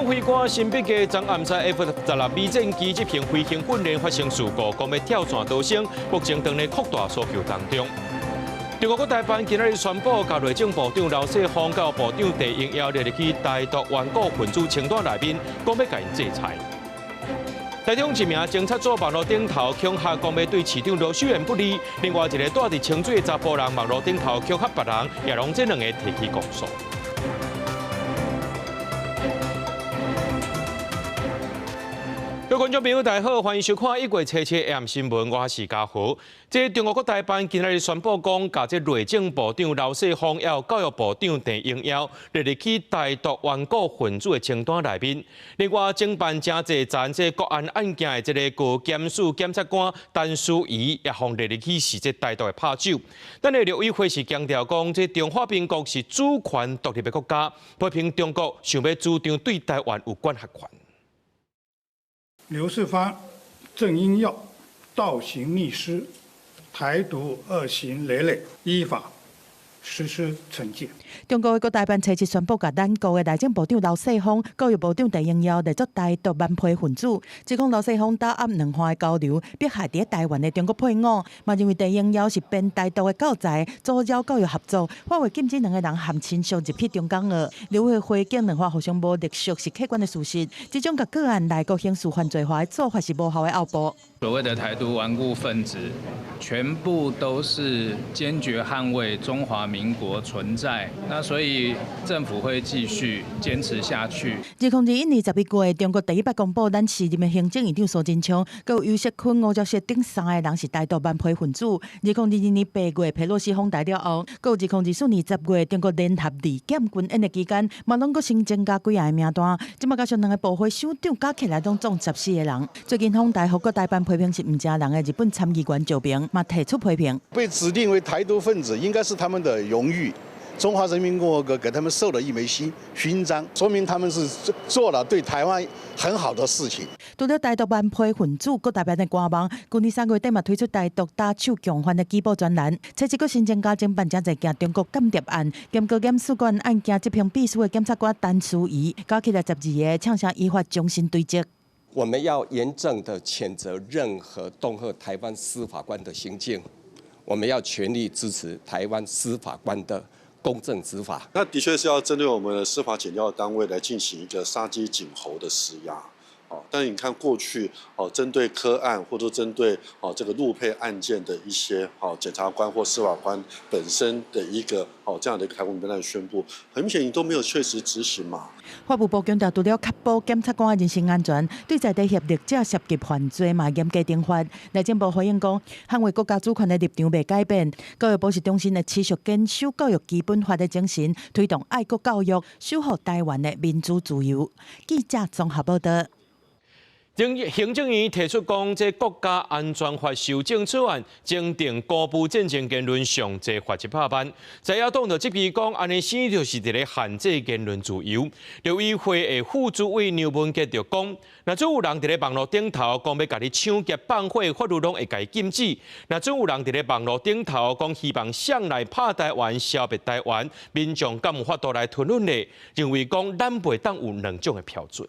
軍飛官新北嘅將暗殺 F-16B 戰機執行飛行訓練發生事故，講欲跳傘逃生，目前正咧擴大搜救當中。中國國台辦今仔日宣布，共內政部長劉世鋒、教育部長鄧英耀列入去台獨頑固分子清單內面，講欲共𪜶制裁。台中一名偵察組網路頂頭恐嚇，講欲對市長羅秀燕不利；另外一个蹛佇清水的查埔人網路頂頭恐嚇別人，也攏這兩个提起公訴。各位觀眾朋友，大家好，歡迎收看一月初七 AM 新聞，我是嘉豪。這中國國台辦今仔日宣布講，共這內政部長劉世鋒，還有教育部長鄧英耀列入去台獨頑固分子的清單內面。另外，偵辦誠濟層這國安案件的這个高檢署檢察官陳淑儀也予列入去是這台獨的拍手。咱的陸委會是強調講，這中華民國是主權獨立的國家，批評中國想欲主張對台灣有管轄權。劉世芳、鄭英耀倒行逆施，台獨惡行累累，依法實施懲戒。中國國台辦初七宣布，共咱國的內政部長劉世鋒、教育部長鄧英耀列作台獨頑皮分子。指控劉世鋒打壓兩岸的交流，迫害佇台灣的中國配偶，嘛認為鄧英耀是編台獨的教材，阻撓教育合作，法會禁止兩个人含親屬入去中港學。陸委會回應兩岸互相無隸屬是客觀的事實，這種共個案內國刑事犯罪化的做法是無效的後步。所謂的台獨頑固分子，全部都是堅決捍衛中華民國存在，那所以政府會繼續堅持下去。2021年11月，中國第一擺公布咱時任的行政院長蘇貞昌、閣有游錫堃、吳釗燮等三个人是台獨頑皮分子。2022年8月，佩洛西訪台了後，閣有2024年10月，中國聯合利劍軍演的期間，嘛攏閣新增加幾个名單。這馬加上兩个部會首長加起來攏總14个人。最近訪台予國台辦批評是毋成人的日本參議員石平嘛提出批評。被指定為台獨分子，應該是他們的榮譽。中華人民共和國給他們授了一枚勳勳章，說明他們是做了對台灣很好的事情。除了台獨頑皮分子，國台辦的官網，去年3月底嘛推出台獨打手共犯的舉報專欄，初七閣新增加偵辦誠濟件中國間諜案，兼高檢署國安案件執行秘書的檢察官陳淑儀，加起來12个，唱聲依法終身追責。我們要嚴正的譴責任何恫嚇台灣司法官的行徑，我們要全力支持台灣司法官的公正執法。那的確是要針對我們的司法檢調單位來進行一個殺雞儆猴的施壓。哦，但你看過去哦，針對柯案或者針對哦這個陸配案件的一些哦檢察官或司法官本身的一個哦這樣的一個開會名單宣布，很明顯你都沒有確實執行嘛。法務部強調，除了確保檢察官的人身安全，對在地協力者涉及犯罪嘛嚴格懲罰。內政部回應講，捍衛國家主權的立場袂改變。教育部是重申會持續堅守教育基本法的精神，推動愛國教育，守護台灣的民主自由。記者綜合報道。行政院提出講，這國家安全法修正草案，增訂公布戰爭言論上濟罰100萬。在野黨就質疑講，按呢生就是佇咧限制言論自由。陸委會的副主委梁文傑就講，若準有人佇咧網路頂頭講欲共你搶劫放火，法律攏會共伊禁止。若準有人佇咧網路頂頭講希望誰來拍台灣、消滅台灣，民眾敢有法度來吞忍咧？認為講咱袂當有兩種的標準。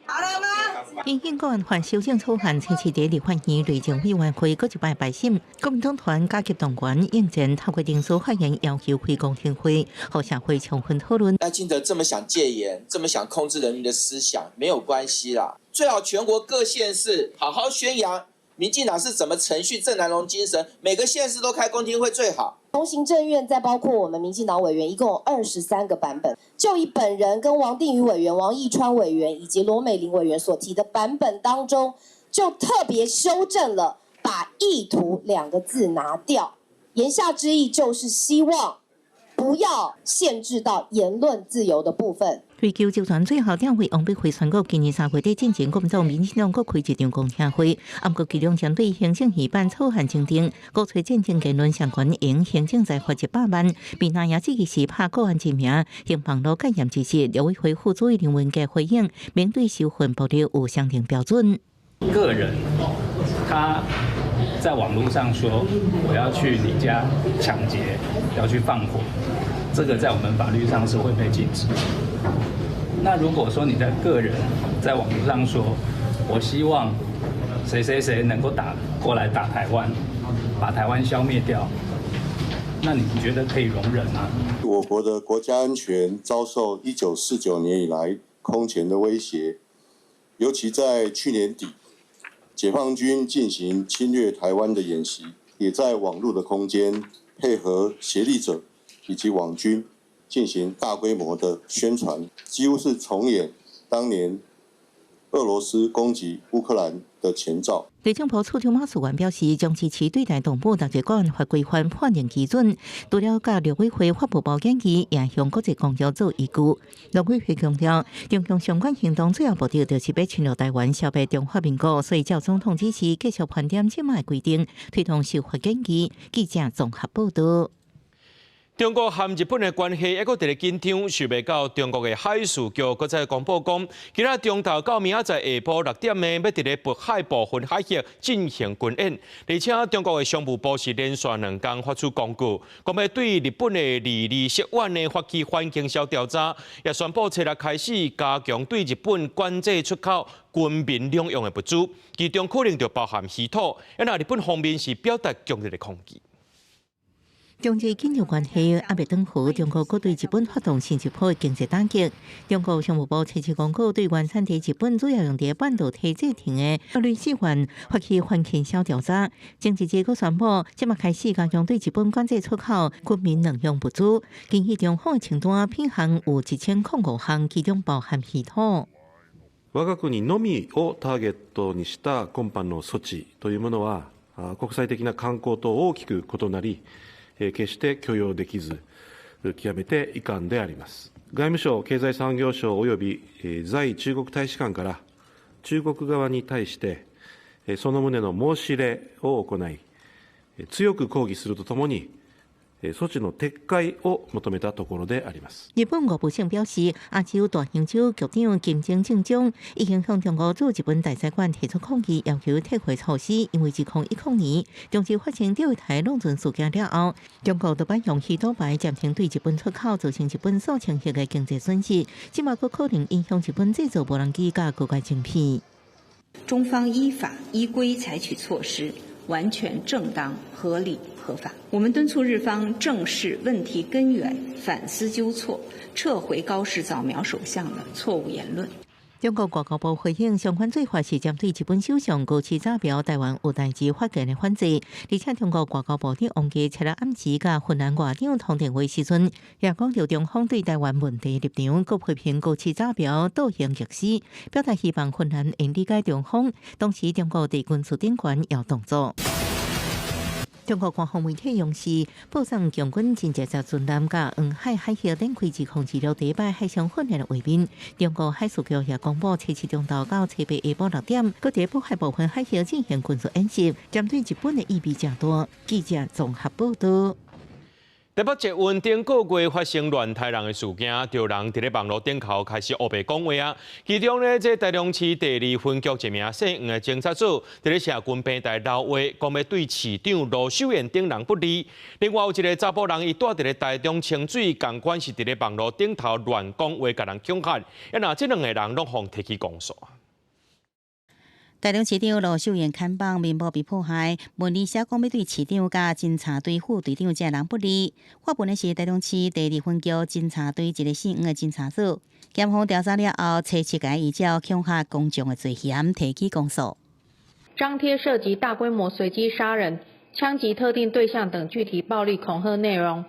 好了嗎？因應國安法修正草案，初七佇立法院內政委員會閣一擺敗審，國民黨團加級動員應戰透過程序發言要求開公聽會，予社會充分討論。賴清德這麼想戒嚴，這麼想控制人民的思想，沒有關係啦。最好全國各縣市好好宣揚民進黨是怎麼承續鄭南榕精神，每個縣市都開公聽會最好。從行政院再包括我們民進黨委員，一共有23個版本。就以本人跟王定宇委員、王義川委員以及羅美玲委員所提的版本當中，就特別修正了，把意圖兩個字拿掉。言下之意就是希望不要限制到言論自由的部分。追究集團最後兩位王碧惠宣告，今年3月底進前國民黨、民進黨閣開一場公聽會，毋過其中針對行政院版草案增訂，鼓吹戰爭言論相關用行政裁罰100萬，被那也質疑是拍國安之名，用網路戒嚴之實，陸委會副主委林文傑回應，面對收訓暴力有相定標準。個人他在網路上說我要去你家搶劫，要去放火，這個在我們法律上是會被禁止。那如果說你在個人在網路上說，我希望誰誰誰能夠打過來打台灣，把台灣消滅掉，那你覺得可以容忍嗎？我國的國家安全遭受1949年以來空前的威脅，尤其在去年底，解放軍進行侵略台灣的演習，也在網路的空間配合協力者以及網軍進行大規模的宣傳，幾乎是重演當年俄羅斯攻擊烏克蘭的前兆。內政部處長馬時元表示，將支持對台動武納入國安法規範判刑基準。除了佮陸委會發布報建議，也向國際公約做依據。陸委會強調，中共相關行動主要目的就是欲侵略台灣、消滅中華民國，所以照總統指示繼續盤點這馬規定，推動修法建議。記者綜合報道。中國和日本的關係猶閣佇咧緊張，想袂到中國的海事局閣再公布講，今仔中晝到明仔載下晡6點呢，欲佇咧渤海部分海域進行軍演，而且中國的商務部是連續兩工發出公告，講欲對日本的22涉案呢發起反傾銷調查，也宣布初六開始加強對日本管制出口軍民兩用的物資，其中可能就包含稀土。那日本方面是表達強烈的抗議。中日緊張關係猶未轉好，中國閣對日本發動新一波經濟打擊。中國商務部初七公告，對原產地日本主要用佇半導體製程的鋁矽元發起反傾銷調查。前一日閣宣布，這馬開始加強對日本管制出口軍民兩用物資。建議中方清單品項有1005項，其中包含稀土。我が国のみをターゲットにした今般の措置というものは、国際的な慣行と大きく異なり、決して許容できず、極めて遺憾であります。外務省、経済産業省及び在中国大使館から中国側に対してその旨の申し入れを行い、強く抗議するとともに、措置の撤回を求めたところであります。日本外務省表示，亞洲大洋洲局長金井政長已經向中國駐日本大使館提出抗議，要求撤回措施。因為2010年中日發生釣魚台弄船事件了後，中國就擺用稀土牌暫停對日本出口，造成日本數千億的經濟損失。這馬閣可能影響日本製造無人機佮高階晶片。中方依法依規採取措施，完全正當、合理、合法。我們敦促日方正視問題根源，反思糾錯，撤回高市早苗首相的錯誤言論。中國外交部回應，相關做法是針對日本首相高市早苗台灣有代誌發言的反制。而且，中國外交部長王毅七日暗時佮芬蘭外長通電話時陣，也講著中方對台灣問題立場，閣批評高市早苗倒行逆施，表達希望芬蘭會理解中方。同時，中國佇軍事頂懸有動作。中國官方媒體央視報送共軍偵察巡艦佮黃海海峽展開2026第一擺海上訓練的畫面。中國海事局也公布，初七中晝到初八下晡6點，閣佇渤海部分海域進行軍事演習，針對日本的意味誠大。記者綜合報道。台北捷運頂個月發生亂刣人的事件，就有人佇咧網路頂頭開始烏白講話啊。其中呢，這台中市第二分局一名姓黃的偵察組，佇咧社群平台留話，講欲對市長盧秀燕等人不利。另外有一个查埔人，伊蹛佇咧台中清水，仝款是佇咧網路頂頭亂講話，共人恐嚇。啊，若這兩个人攏予提起公訴。台中市長盧秀燕牽綁面部被迫害，文字寫講欲對市長佮偵查隊副隊長這人不利。發文的是台中市第二分局偵查隊一个姓黃的偵查組。檢方調查了後，初七共依照恐嚇公眾的罪嫌提起公訴。張貼涉及大規模隨機殺人、槍擊特定對象等具體暴力恐嚇內容，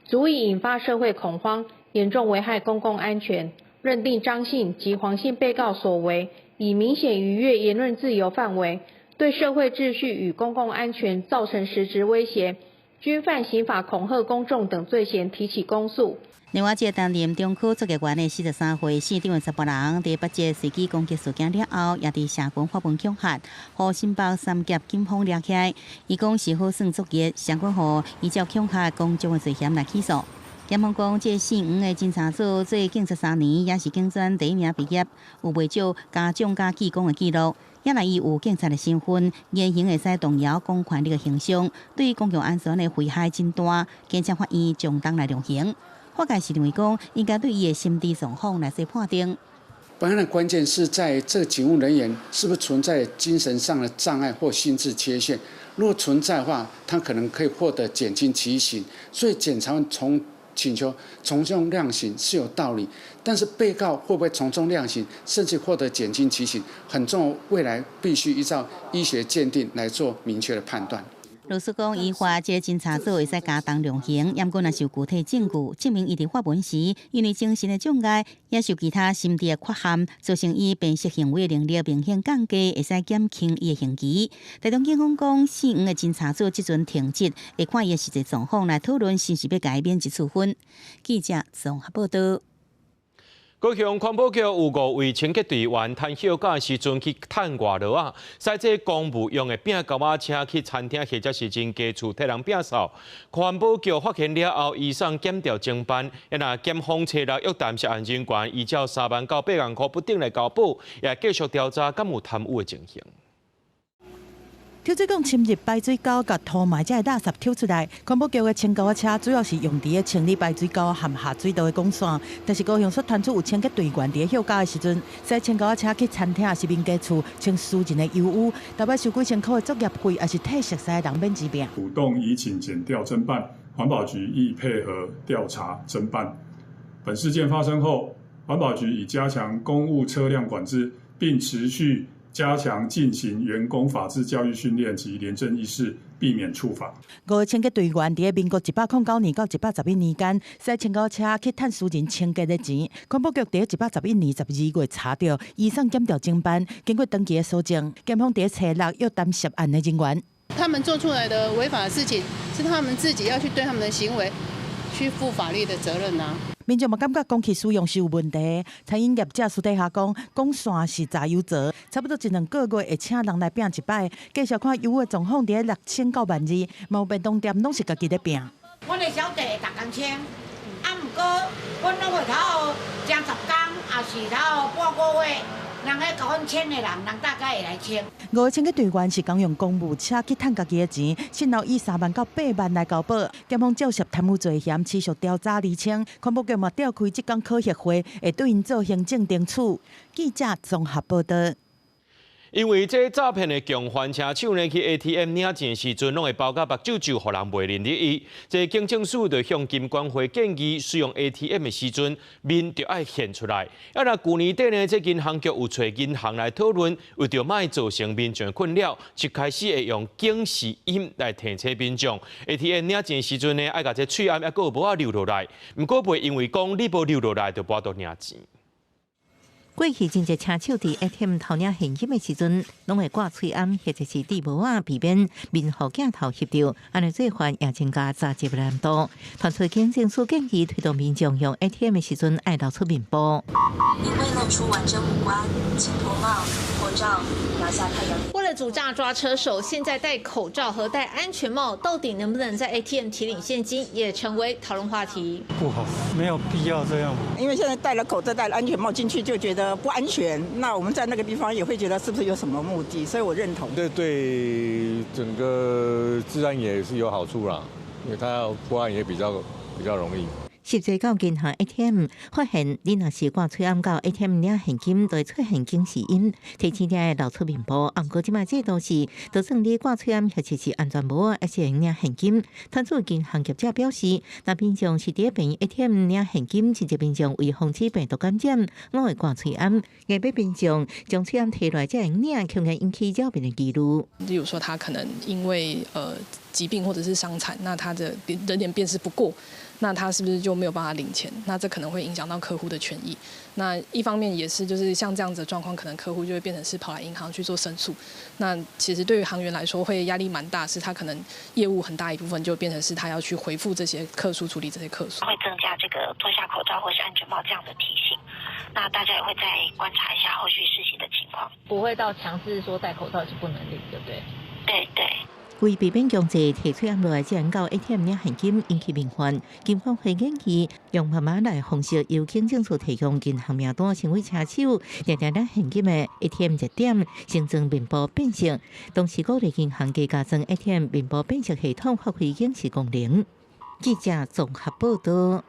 足以引發社會恐慌，嚴重危害公共安全。認定張姓及黃姓被告所為，已明顯逾越言論自由範圍，對社會秩序與公共安全造成實質威脅，均犯刑法恐嚇公眾等罪嫌，提起公訴。另外，這個擔任中區作業員的43歲姓張的查埔人，佇北捷隨機攻擊事件了後，也佇社群發文恐嚇，予新北三峽警方抓起來。伊講是好耍作業，相關予依照恐嚇公眾的罪嫌來起訴。檢方講，這姓黃的偵查組做警察3年，也是警專第一名畢業，有袂少嘉獎佮記功的記錄。也若伊有警察的身份，言行會使動搖公權力的形象，對公共安全的危害真大。檢察法院將當來量刑。法界是認為講，應該對伊的心智狀況來做判定。本案的關鍵是在這個警務人員是不是存在精神上的障礙或心智缺陷。如果存在的話，他可能可以獲得減輕其刑。所以檢察官從請求從重量刑是有道理，但是被告會不會從重量刑，甚至獲得減輕其刑，很重要，未來必須依照醫學鑑定來做明確的判斷。律師講，依法這个偵查組會使加重量刑，毋過若是有具體證據證明伊佇發文時，因為精神的障礙，抑是其他心智的缺陷，造成伊辨識行為能力明顯降低，會使減輕伊的刑期。台中警方講，姓黃的偵查組這陣停職，會看伊的實際狀況來討論是毋是欲共伊免職處分。記者綜合報道。高雄環保局有五位清潔隊員趁歇假時陣去趁外勞仔，駛這公務用的拼溝仔車去餐廳或者時陣家厝替人摒掃。環保局發現了後，移送檢調偵辦，若檢方揣六約談涉案人員，依照3萬到8萬箍不等來交保，也繼續調查敢有貪污的情形。抽水管深入排水溝，共塗埋這个垃圾抽出來。環保局的清溝仔車主要是用佇咧清理排水溝和下水道的管線。但是高雄卻傳出有清潔隊員佇咧歇假的時陣，駛清溝仔車去餐廳抑是民家厝清私人的油污，逐擺收幾千箍的作業費，抑是替熟似的人免治病。主動移請檢調偵辦，環保局亦配合調查偵辦。本事件發生後，環保局已加強公務車輛管制，並持續加強進行員工法治教育訓練及廉政意識，避免觸法。五个清潔隊員佇咧民國109年到111年間，駛清溝車去趁私人清潔的錢。環保局佇咧111年12月查著，移送檢調偵辦，經過長期的搜證，檢方佇咧揣六約談涉案的人員。他們做出來的違法事情，是他們自己要去對他們的行為去負法律的責任啊。民眾嘛感覺公器私用是有問題。餐飲業者私底下講，管線是榨油槽，差不多一兩個月會請人來摒一擺。繼續看油的狀況，佇咧6000到12,000，嘛有便當店攏是家己咧摒。阮的小弟會逐工清，啊，毋過阮攏會頭前10工，抑是頭半個月。人咧共阮清的人，人大概會來清。五个清潔隊員是共用公務車去趁家己的錢，先後以3萬到8萬來交保。檢方照涉貪污罪嫌，持續調查釐清。環保局嘛召開職工考核會，會對𪜶做行政懲處。記者綜合報道。因為這詐騙的共犯車手呢，去 ATM 領錢時陣，攏會包甲目睭睭，予人袂認得伊。這警政署就向金管會建議，使用 ATM 的時陣，面著愛現出來。啊，若舊年底呢，這銀行局有揣銀行來討論，為著莫造成民眾困擾，一開始會用警示音來提醒民眾，ATM 領錢時陣呢，愛共這喙罨抑閣有帽仔留落來。毋過袂因為講你無留落來，就無法度領錢。過去真濟車手佇 ATM 偷領現金的時陣，攏會掛喙罨或者是戴帽仔，避免面予鏡頭翕著。按呢做法也增加詐騙難度。傳出警政署建議推動民眾用 ATM 的時陣愛露出面部。因未露出完整五官，請脫帽、脫罩、拿下太陽。為了阻詐抓車手，現在戴口罩和戴安全帽，到底能不能在 ATM 提領現金，也成為討論話題。不好，沒有必要這樣。因為現在戴了口罩、戴了安全帽進去，就覺得不安全。那我們在那個地方也會覺得是不是有什麼目的？所以我認同。這對整個治安也是有好處啦，因為他要破案也比較容易。實際到銀行 ATM 發現，你若是掛喙罨到 ATM 領現金，就會出現警示音，提醒你愛露出面部。毋過這擺制度是，就算你掛喙罨或者是安全帽，抑是會領現金。傳出銀行業者表示，若民眾是佇咧 ATM 領現金，真濟民眾為防止病毒感染，攏會掛喙罨。硬欲民眾將喙罨提落來才會領，恐驚引起擾民的疑慮。例如說，他可能因為疾病或者是傷殘，那他的人臉辨識不過。那他是不是就沒有辦法領錢？那這可能會影響到客戶的權益。那一方面也是，就是像這樣子的狀況，可能客戶就會變成是跑來銀行去做申訴。那其實對於行員來說，會壓力蠻大，是他可能業務很大一部分就變成是他要去回復這些客訴，處理這些客訴。會增加這個脫下口罩或是安全帽這樣的提醒。那大家也會再觀察一下後續事情的情況。不會到強制說戴口罩是不能領，對不對？對對。為避免強制提喙罨落來，才能到 ATM 領現金引起民憤，金管會建議用密碼來方式，由警政署提供銀行名單，成為車手定定領現金的 ATM 熱點，新增面部辨識，同時鼓勵銀行加加裝 ATM 面部辨識系統，發揮警示功能。記者綜合報道。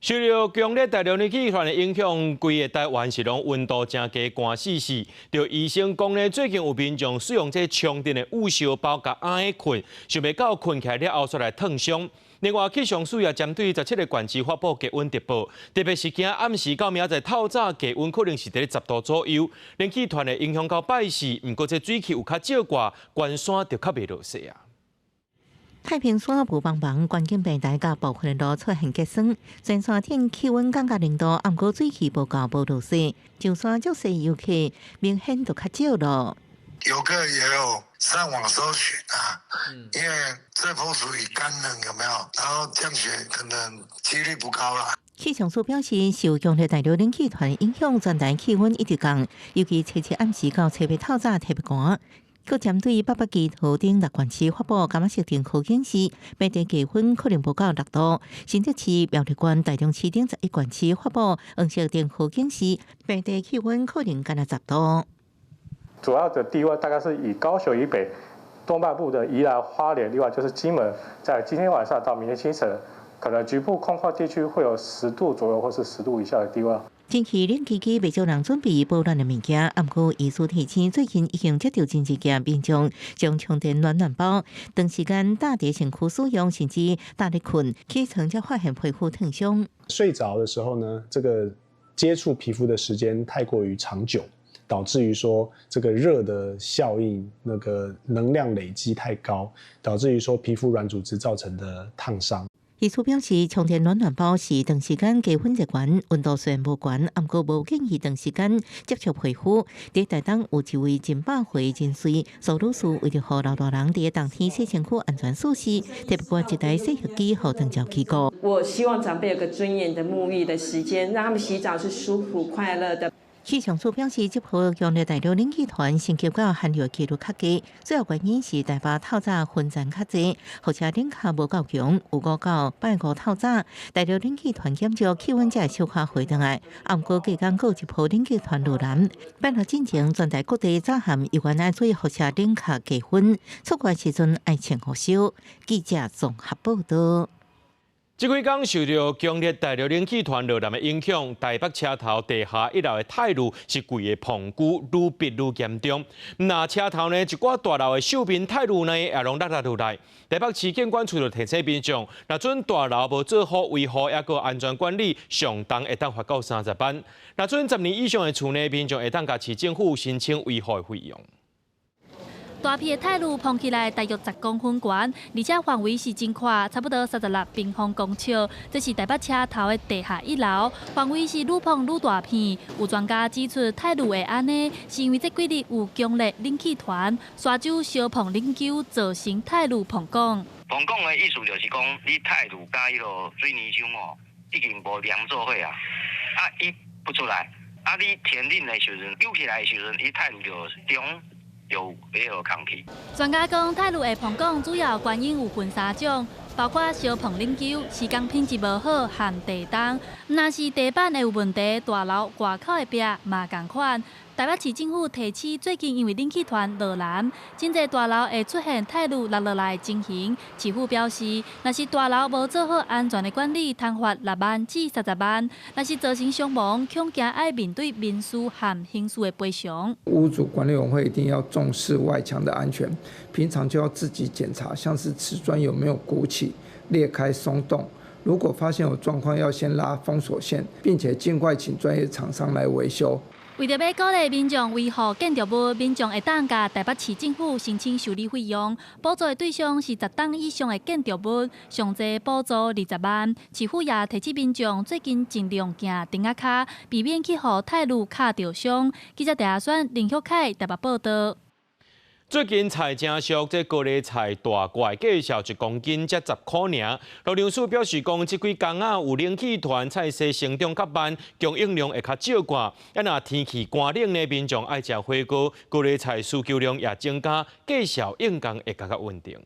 受著強烈對流冷氣團的影響，規个台灣是攏溫度誠低，寒死死。著醫生講呢，最近有民眾使用這充電的捂燒包共甕睏，想袂到睏起來了後煞來燙傷。另外，氣象署也針對17個縣市發布低溫特報，特別是驚暗時到明仔載透早低溫可能是佇咧10度左右。冷氣團會影響到拜四，毋過這水汽有較少掛，關山就較袂落雪啊。太平山霧茫茫，觀景平台佮部分的路出現結霜，全山頂氣溫降到0度，毋過水汽無夠，無落雪，上山足濟遊客明顯就較少咯。遊客也有上網搜尋啊，因為這波屬於乾冷，有沒有？然後降雪可能幾率不高啦。氣象署表示，受強烈對流冷氣團影響，全台氣溫一直降，尤其初七暗時到初八透早特別寒。閣針對北北基桃等六縣市發布柑仔色燈號警示，平地氣溫可能無到6度。新竹市、苗栗縣、台中市等11縣市發布黃色燈號警示，平地氣溫可能干焦10度。主要的低溫大概是以高雄以北、東半部的宜蘭花蓮，另外就是金門，在今天晚上到明天清晨，可能局部空曠地區會有10度左右或是10度以下的低溫。天氣冷吱吱，袂少人準備保暖的物件。毋過，醫師提醒，最近已經接著真濟件民眾將充電暖暖包長時間搭佇身軀使用，甚至搭咧睏，起床才發現皮膚燙傷。睡著的時候呢，這個接觸皮膚的時間太過於長久，導致於說這個熱的效應，那個能量累積太高，導致於說皮膚軟組織造成的燙傷。醫師表示，充電暖暖包是長時間低溫熱源，溫度雖然無懸，毋過無建議長時間接觸皮膚。佇台東有一位近百歲人士蘇女士，為著予老大人佇冬天洗身軀安全舒適，特別掛一台洗浴機予長照機構。我希望長輩有個尊嚴的沐浴的時間，讓他們洗澡是舒服快樂的。氣象署表示，這波強烈對流冷氣團升級到寒流幾率較低，主要原因是台北透早雲層較濟，輻射冷卻無夠強，有五到拜五透早對流冷氣團減少，氣溫才會小可回轉來。毋過隔工閣有一波冷氣團落南，拜六進前全台各地早暗猶原愛注意輻射冷卻低溫，出外時陣愛穿雨衫。記者綜合報導。這幾工受著強烈對流冷氣團落南的影響，台北車頭地下一樓的泰滷是規个膨龜愈逼愈嚴重。若車頭呢，一寡大樓的獸面泰滷呢，也攏落落來。台北市建管處就提醒民眾，若準大樓無做好維護，抑閣安全管理，上重會當罰到30萬。若準10年以上的厝呢，民眾會當共市政府申請維護的費用。大片的泰滷膨起來大約10公分懸，而且範圍是真闊，差不多36平方公尺。這是台北車頭的地下一樓，範圍是愈膨愈大片。有專家指出，泰滷會按呢，是因為這幾日有強烈冷氣團，沙洲燒膨冷宮造成泰滷膨拱。膨拱的意思就是講，你泰滷佮彼个水泥漿哦，已經無黏做伙啊，啊，伊不出來，啊，你天冷的時陣扭起來的時陣，伊泰滷就中。有比較空氣。專家講，泰滷會膨拱主要原因有分三種，包括燒膨冷宮、施工品質無好和地動。若是地板會有問題，大樓外口的壁嘛仝款。台北市政府提醒，最近因為冷氣團落南，真濟大樓會出現泰滷落落來的情形。市府表示，若是大樓無做好安全的管理，通罰6萬至30萬；若是造成傷亡，恐驚愛面對民事和刑事的賠償。屋主管理委員會一定要重視外牆的安全，平常就要自己檢查，像是瓷磚有沒有鼓起、裂開、鬆動。如果發現有狀況，要先拉封鎖線，並且盡快請專業廠商來維修。為著欲鼓勵民眾維護建築物，民眾會當共台北市政府申請修理費用，補助的對象是10棟以上的建築物，上濟補助20萬。市府也提醒民眾最近盡量行釘仔跤，避免去予泰滷敲著傷。記者鄭阿選、林旭凱台北報導。最近菜誠俗，這高麗菜大塊價數一公斤才10箍爾。農糧署表示講，這幾工仔有冷氣團，菜勢成長較慢，供應量會較少寡。啊，若天氣寒冷呢，民眾愛食火鍋，高麗菜需求量也增加，價數應該會較較穩定。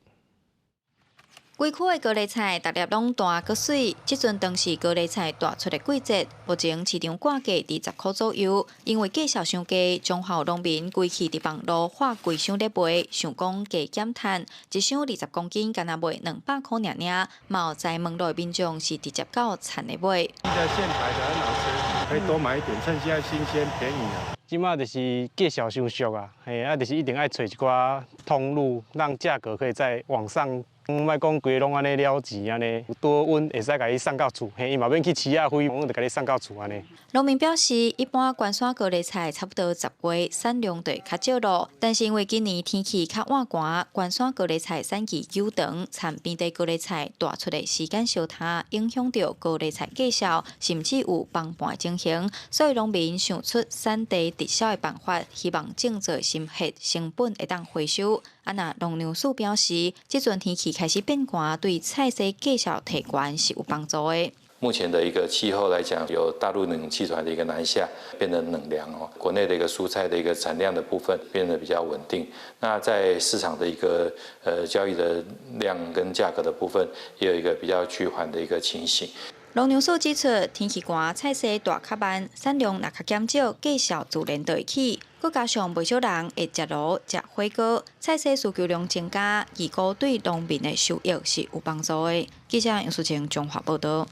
規區的高麗菜逐粒攏大閣媠，這陣當是高麗菜大出的季節。目前市場掛價佇10箍左右，因為價數傷低，彰化農民規氣佇網路發規箱咧賣，想講加減趁，一箱20公斤，敢若賣200箍爾爾。嘛有在網路的民眾是直接到田的買。現在現採的很好吃，可以多買一點，趁現在新鮮便宜啊。這馬就是價數傷俗啊，嘿，啊，就是一定愛揣一寡通路，讓價格可以再往上。莫講規個攏按呢了錢按呢，多阮會使共伊送到厝，嘿，伊嘛免去市仔飛，阮就共你送到厝按呢。農民表示，一般關山高麗菜差不多10月產量就會較少咯，但是因為今年天氣較晚寒，關山高麗菜產期久長，參平地高麗菜大出的時間相差，影響著高麗菜價數，甚至有崩盤的情形。所以農民想出產地直銷的辦法，希望種作心血成本會當回收。啊，若農糧署表示，這陣天氣開始變寒，對菜市價數提懸是有幫助的。目前的一個氣候來講，有大陸冷氣團的一個南下，變得冷涼哦。國內的一個蔬菜的一個產量的部分變得比較穩定。那在市場的一個交易的量跟價格的部分，也有一個比較趨緩的一個情形。農糧署指出，天氣寒，菜市大較慢，產量若較減少，價數自然就會起。閣加上袂少人會食爐、食火鍋，菜市需求量增加，預估對農民的收益是有幫助的。記者楊淑晴綜合報導。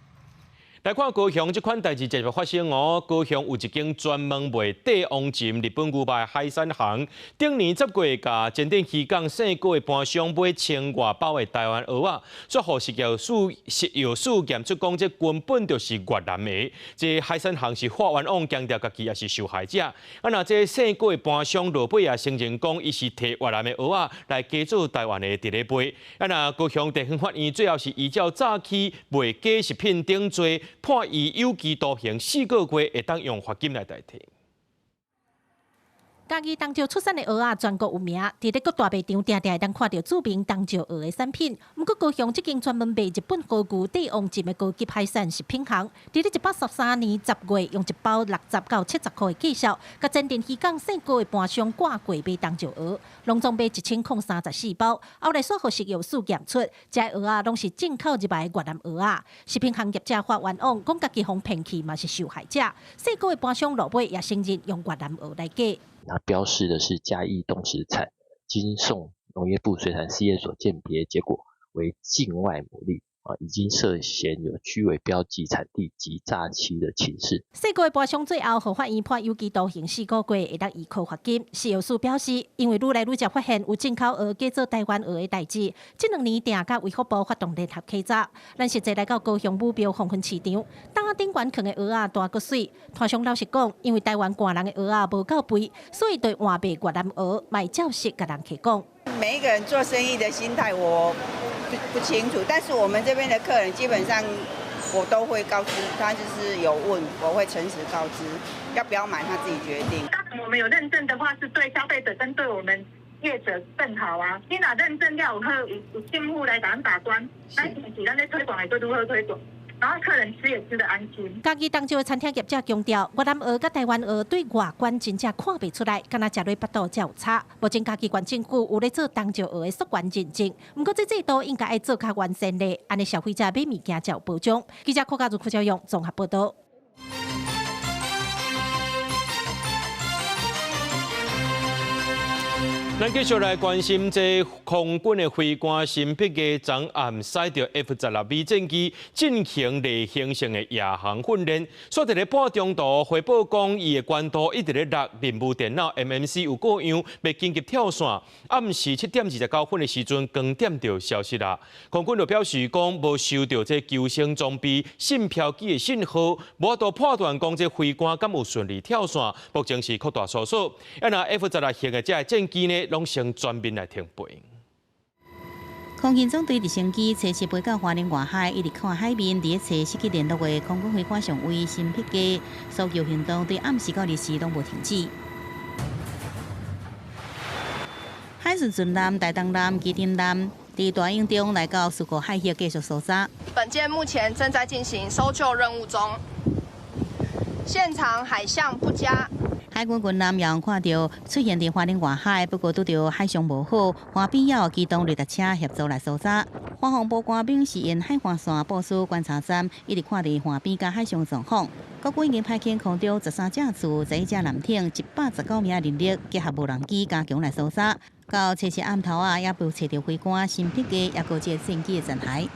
來看高雄這款代誌直接發生哦！高雄有一間專門賣帝王鱘日本牛肉的海產行，頂年10月共前鎮漁港姓郭的盤商買千外包的台灣蚵仔，煞予食藥署驗出講，這根本就是越南的。這海產行是發冤枉，強調家己也是受害者。啊，若這姓郭的盤商落尾也承認講，伊是提越南的蚵仔來假做台灣的佇咧賣。啊，若高雄地方法院最後是依照早期賣假食品等罪，判伊有期徒刑4個月，會當用罰金來代替。嘉義東石出產的蚵仔全國有名，佇咧各大賣場定定會當看著注明東石蚵的產品。毋過高雄這間專門賣日本和牛帝王鱘的高級海產食品行，佇咧113年10月，用一包60到70箍的價數，共前鎮漁港姓郭的盤商掛櫃買東石蚵，攏總買1034包。後來煞予食藥署驗出，這蚵仔攏是進口入來的越南蚵仔。食品行業者發冤枉，講家己予騙去嘛是受害者。姓郭的盤商落尾也承認用越南蚵來假。它標示的是嘉義東石產，經送農業部水產試驗所鑑別，結果為境外牡蠣啊，已經涉嫌有虛偽標記產地及詐欺的情事。姓郭的盤商最後予法院判有期徒刑4個月，會當預科罰金。食藥署表示，因為愈來愈常發現有進口蚵假做台灣蚵的代誌，這兩年定佮衛福部發動聯合稽查。咱實際來到高雄武廟黃昏市場，擔仔頂懸囥的蚵仔大閣媠。攤商老實講，因為台灣寒人的蚵仔無夠肥，所以就換賣越南蚵，嘛會照實共人客講。每一個人做生意的心態，我不清楚，但是我們這邊的客人基本上我都會告知他，就是有問，我會誠實告知，要不要買他自己決定。當我們有認證的話，是對消費者跟對我們業者更好啊。你若認證了以後，有政府來共咱把關，咱是咱咧推廣會閣如何推廣？然後客人吃也吃得安心。嘉義東石的餐廳業者強調，越南蚵佮台灣蚵對外觀真正看袂出來，敢若食落腹肚才有差。目前嘉義縣政府有咧做東石蚵的溯源認證，毋過這制度應該愛做較完善咧，按呢消費者買物件才有保障。記者郭家如、郭昭勇綜合報導。咱繼續來關心這空軍的飛官辛柏基昨暗駛著 F-16V 戰機進行例行性的夜航訓練，煞佇咧半中途回報講，伊的關度一直咧落，任務電腦 MMC 有故障，欲緊急跳線。暗時7點29分的時陣，光點就消失啦。空軍就表示講，無收到這救生裝備信飄機的信號，無法度判斷講這飛官敢有順利跳線。目前是擴大搜索。啊，若 F-16型的這个戰機呢？攏先全面來停飛。空勤總隊直升機初七飛到花蓮外海，一直看海面，佇咧揣失去聯絡的空軍飛官上尉辛柏基，搜救行動對暗時到日時攏無停止。海巡船艦、台東艦、旗津艦佇大洋中來到事故海域繼續搜查。本艦目前正在進行搜救任務中，現場海象不佳。海海軍軍艦也看著出現佇花蓮外海，不過拄著海象無好，岸邊也有機動雷達車協助來搜查。華防部官兵是沿海岸線部署觀察站，一直看佇岸邊佮海上狀況。國軍已經派遣空中13架次、11隻艦艇、119名人力，結合無人機加強來搜查。到初七暗頭仔，也無揣著飛官新北的，抑閣這戰機的殘骸。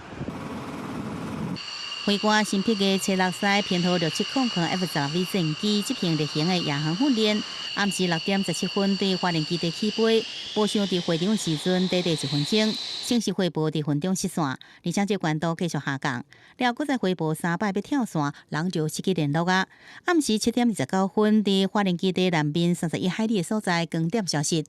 飛官新北的初六西編號6700 F-16V 戰機執行例行的夜航訓練，暗時6點17分對花蓮基地起飛，無想佇會場時陣短短一分鐘，正式回報佇雲中失散，而且這高度繼續下降。了後，閣再回報三擺欲跳傘，人就失去聯絡啊。暗時7點29分，佇花蓮基地南面31海里的所在，光點消失。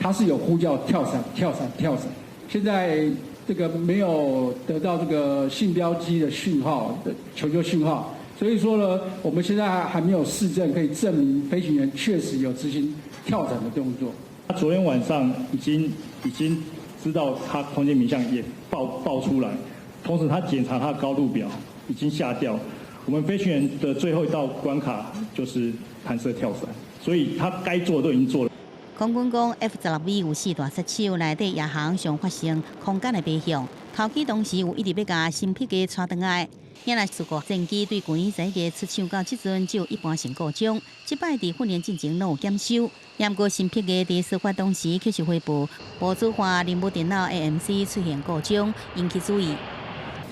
他是有呼叫跳傘、跳傘、跳傘，現在。這個沒有得到這個信標機的訊號的求救訊號，所以說呢，我們現在還沒有事證可以證明飛行員確實有執行跳傘的動作。他昨天晚上已經知道他空間迷向也報出來，同時他檢查他的高度表已經下掉。我們飛行員的最後一道關卡就是彈射跳傘，所以他該做的都已經做了。空軍講，F-16V 有四大殺手，內底夜航常發生空間的飛向，頭機當時有一直欲共新北的帶轉來。遐若事故戰機對舊年11月出廠到這陣，只有一半成故障。這擺佇訓練進前攏有檢修。毋過新北的佇事發當時確實回報，模組化任務電腦 AMC 出現故障，引起注意。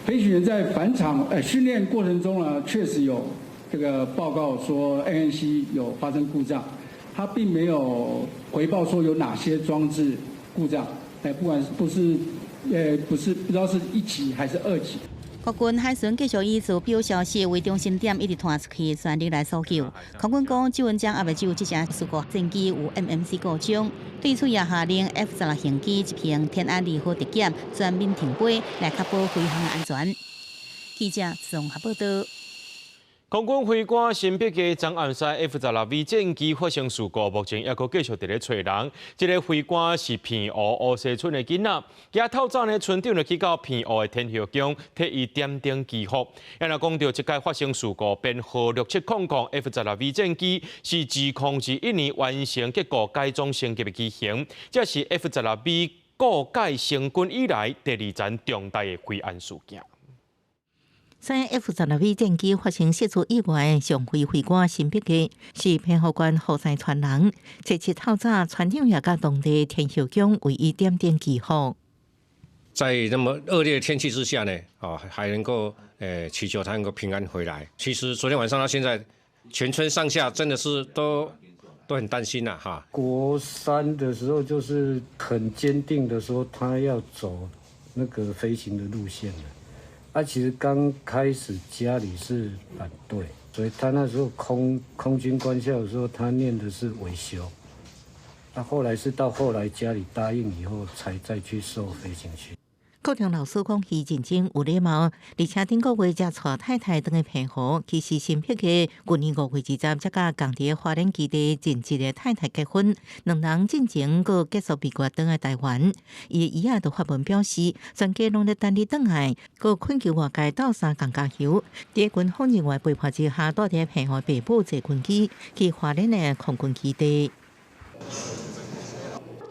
飛行員在返場訓練過程中呢，確實有這個報告說 AMC 有發生故障。他並沒有回報說有哪些裝置故障，不管不是，不是不知道是一級還是二級。國軍海巡繼續以圖表消息為中心點，一直傳出去，全力來搜救。空軍講，這陣將猶未只有這隻事故戰機有 MMC 故障，對此也下令 F-16型機執行天安2號特檢全面停飛，來確保飛行安全。記者綜合報道。空軍飛官新北的張暗西 F-16V 戰機發生事故，目前猶閣繼續佇咧揣人。這个飛官是澎湖烏溪村的囡仔，今仔透早呢，村長就去到澎湖的天后宮，替伊點燈祈福。若講著這擺發生事故，編號6700 F-16V 戰機是2021年完成結構改裝升級的機型，這是 F-16V 股改成軍以來第二層重大的飛安事件。在 F-16V 戰機發生失事意外，上飛飛官新北的是澎湖縣雨西村人。初七透早，村長也佮當地天后宮為伊點燈祈福。在那麼惡劣的天氣之下呢，啊，還能夠祈求他能夠平安回來。其實昨天晚上到現在，全村上下真的是都很擔心啦，哈。國三的時候就是很堅定的說，他要走那個飛行的路線了。啊，其實剛開始家裡是反對，所以他那時候空軍官校的時候，他念的是維修。啊，後來是到後來家裡答應以後，才再去受飛行訓。國中老師講，伊認真有禮貌，而且頂個月才帶太太轉去澎湖。其實新北的舊年5月20才佮仝佇花蓮基地任職的太太結婚，兩人進前閣結束蜜月轉來台灣。伊的姨仔就發文表示，全家攏咧等你轉來，閣懇求外界鬥相共加油。佇軍方人員陪伴之下，帶佇澎湖爸母坐軍機去花蓮的空軍基地。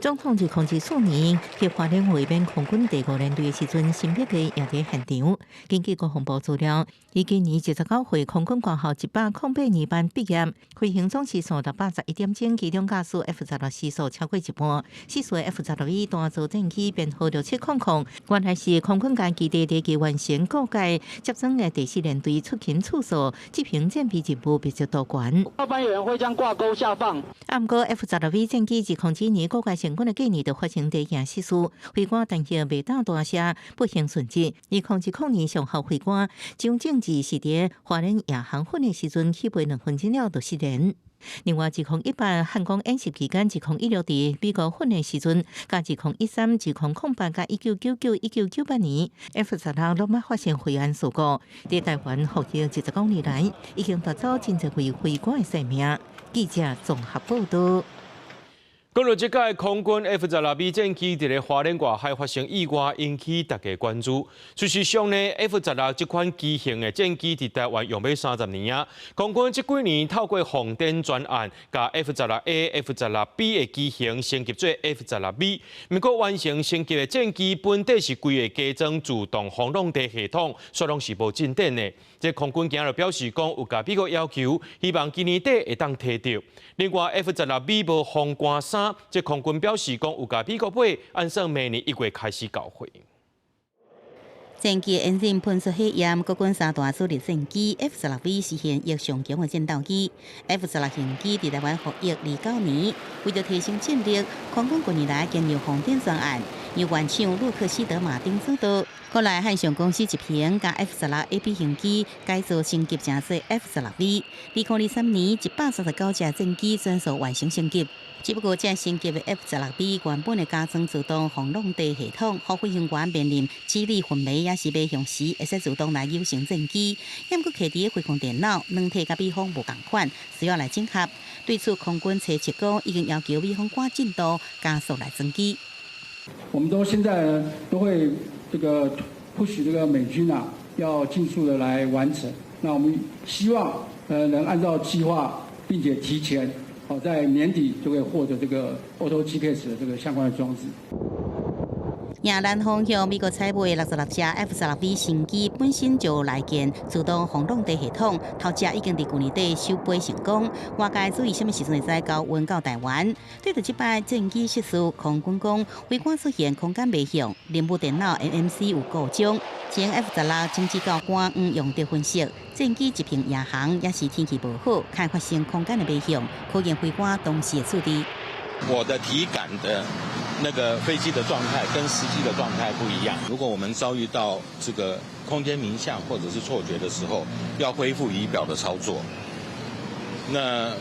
總統2014年去花蓮慰勉空軍第五聯隊的時陣，新北的也佇現場。根據國防部資料，伊今年29歲，空軍官校108年班畢業，飛行總時數611點鐘，機長駕駛 F-16時數超過一半。失事 F-16V 單座戰機編號6700，原來是空軍家基地地基完成股改接裝的第四聯隊出勤次數，執行戰備任務密集度懸。班員會將掛鈎下放。啊，毋過 F-16V 戰機2009年股改成軍的隔年就發生地形失事，飛官陳姓袂當大聲，不幸殉職。2010年上校飛官張正治是佇花蓮夜航訓練時陣起飛2分鐘了就失聯。另外，2018漢光演習期間，2016佇美國訓練時陣，佮2013、2008佮1999、1998年，F-16攏捌發生飛安事故。佇台灣服役29年來，已經奪走真濟位飛官的性命。記者綜合報道。講到這擺空軍 F-16V 戰機佇咧花蓮外海發生意外，引起大家關注。事實上呢，F-16這款機型的戰機佇台灣用欲30年啊。空軍這幾年透過鳳展專案，共 F-16A、F-16B 的機型升級做 F-16V。毋過完成升級的戰機本底是規个加裝自動防浪地系統，煞攏是無進展的。這空軍今仔日表示講，有共美國要求，希望今年底會當提著。另外，F-16V 無防寒衫。這空軍表示講，有共美國買，按算明年1月開始交貨。戰機引擎噴出火焰，國軍三大主力戰機 F-16V 是現役上強的戰鬥機。F-16型機佇台灣服役29年，為著提升戰力，空軍近年來經由鳳展專案，由原廠洛克希德馬丁主導，國內漢翔公司執行，共 F-16A、B 型機改造升級成做 F-16V。2023年，139架戰機全數完成升級。只不過，這升級的 F-16V 原本的加裝自動防浪地系統，予飛行員面臨智力昏迷抑是迷向時，會使自動來扭成戰機。毋過，攜佇飛控電腦，軟體佮美方無仝款，需要來整合。對此，空軍揣測講已經要求美方趕進度，加速來裝機。我們都現在都會這個 push 這個美軍啊，要盡速的來完成。那我們希望能按照計劃，並且提前。好，在年底就會獲得這個 Auto GCAS 的這個相關的裝置。亞南方向美國採買66架 F-16V 新機，本身就內建自動防浪地系統，頭隻已經佇舊年底首飛成功。外界注意啥物時陣會使交運到台灣？對著這擺戰機失事，空軍講飛官出現空間迷向，任務電腦 MMC 有故障，前 F-16種子教官黃用德分析，戰機執行夜航抑是天氣無好，較會發生空間的迷向，考驗飛官當時的處置。我的體感的那個飛機的狀態跟實際的狀態不一樣。如果我們遭遇到這個空間迷向或者是錯覺的時候，要恢復儀表的操作。那